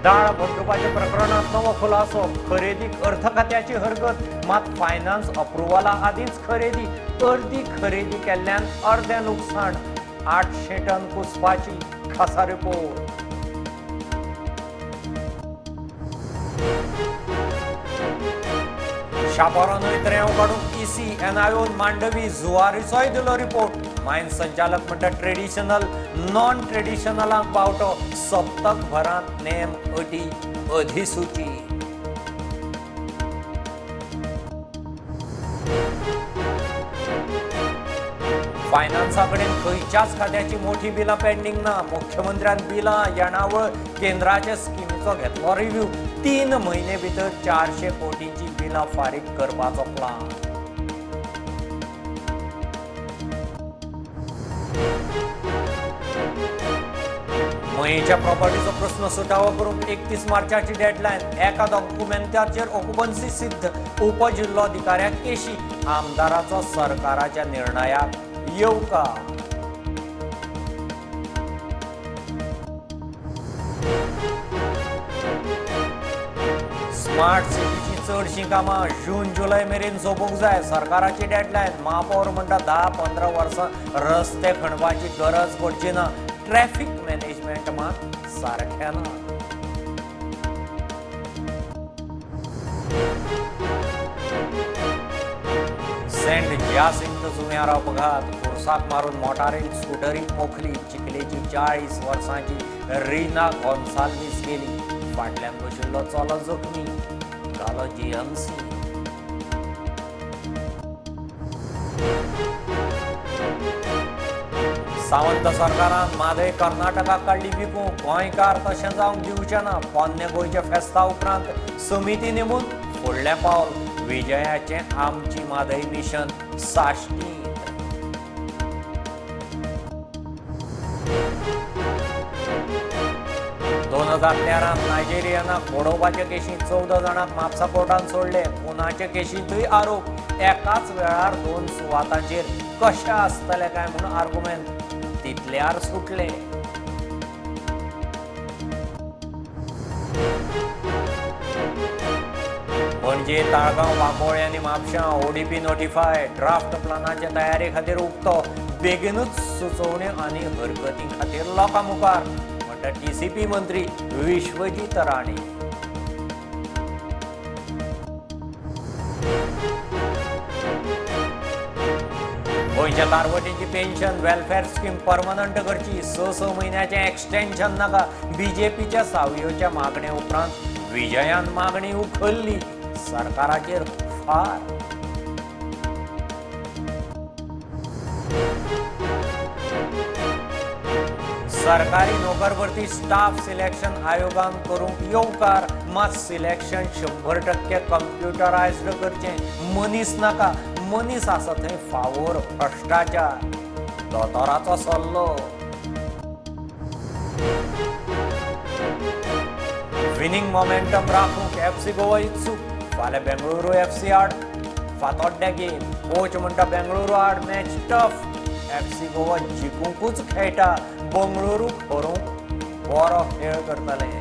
दाळ भरडुपाच्या प्रकरणात नवो खुलासो. खरेदीक अर्थ खात्याची हरकत, मात फायनान्स अप्रुव्हला आदींच खरेदी. अर्दी खरेदी केल्ल्यान अर्दें लुकसाण. 800 टन कुसपाची. खासा रिपोर्ट. शापोरा न्हंयत रेंव काडूंक ईसी एनआयओन मांडवी जुवारीचोय दिलो रिपोर्ट. मायन संचालक म्हणटा ट्रेडिशनल नॉन ट्रेडिशनलांक बावटो. सप्तक भरांत नेम अटी अधिसूची. फायनान्सा कडेन खंयच्याच खात्याची मोठी बिलां पेंडींग ना. मुख्यमंत्र्यान बिलां येणावळ केंद्राचे स्किमीचो घेतलो रिव्ह्यू. 3 म्हयने भितर 400 कोटींची बिलां फारीक करपाचो प्लान. मयेच्या प्रॉपर्टीचो प्रस्न सुटावो करूंक 31 मार्चाची डेडलायन. एका डॉक्युमेंटाचेर ऑक्युपन्सी सिद्ध. उपजिल्लोधिकाऱ्याक केशी. आमदाराचो सरकाराच्या निर्णयाक येवकार. स्मार्ट सिटीची चडशीं कामां जून जुलय मेरेन सोंपूंक जाय. सरकाराची डेडलायन. महापौर म्हणटा 10-15 वर्सां रस्ते खणपाची गरज पडची ना. ट्रॅफिक मॅनेजमेंट मात सारकें ना. सेंट जासिंत जुंव्यार अपघात. फोर्साक मारून मोटारीक स्कुटरीक मोखली. चिखलेची 40 वर्सांची रीना गोन्साल्वीस गेली. फाटल्यान बशिल्लो चलो जखमी. घालो जीएमसी. सावंत सरकारान म्हादय कर्नाटकाक काडली विकूंक. गोंयकार तशें जावंक दिवचें ना. पोन्ने गोंयच्या फेस्ता उपरांत समिती नेमून फुडलें पावल. विजयाचें आमची म्हादय मिशन साश्टींत. 2013 नायजेरियनाक बडोवपाचे केशींत 14 जाणांक म्हापसा कोर्टान सोडले. खुनाचे केशींतूय आरोप. एकाच वेळार 2 सुवातांचेर कशें आसतलें काय म्हूण आर्गुमेंट. तितल्यार सुटले. पणजे, ताळगांव, वांकोळे आनी म्हापशां ओडीपी नोटिफाय. ड्राफ्ट प्लानाचे तयारी खातीर उक्तो. बेगीनूच सुचोवण्यो आनी हरकती खातीर लोकां मुखार, म्हणटा टीसीपी मंत्री विश्वजीत राणे. गोंयच्या तारवटींची पेन्शन वेलफेअर स्कीम परमनंट करची. 6-6 म्हयन्याचें एक्सटेन्शन नाका. बीजेपीच्या सावयोच्या मागणे उपरांत विजयान मागणी उखल्ली. सरकाराचेर फार. सरकारी नोकर भरती स्टाफ सिलेक्शन आयोगान करूंक येवकार. मात सिलेक्शन 100% कंप्युटरायज्ड करचें. मनीस नाका. मनीस आसा थंय फावोर भ्रश्टाचार. दोतोराचो सल्लो. विनिंग मोमेंटम राखूंक एफसी गोवा इत्सूक. फाल्यां बेंगळुरू एफसी आड फातोड्ड्या गेम. कोच म्हणटा बेंगळुरू आड मॅच टफ. एफसी गोवा जिखुंकूच खेळटा. बंगळुरूक हरोवंक बरो खेळ करतले.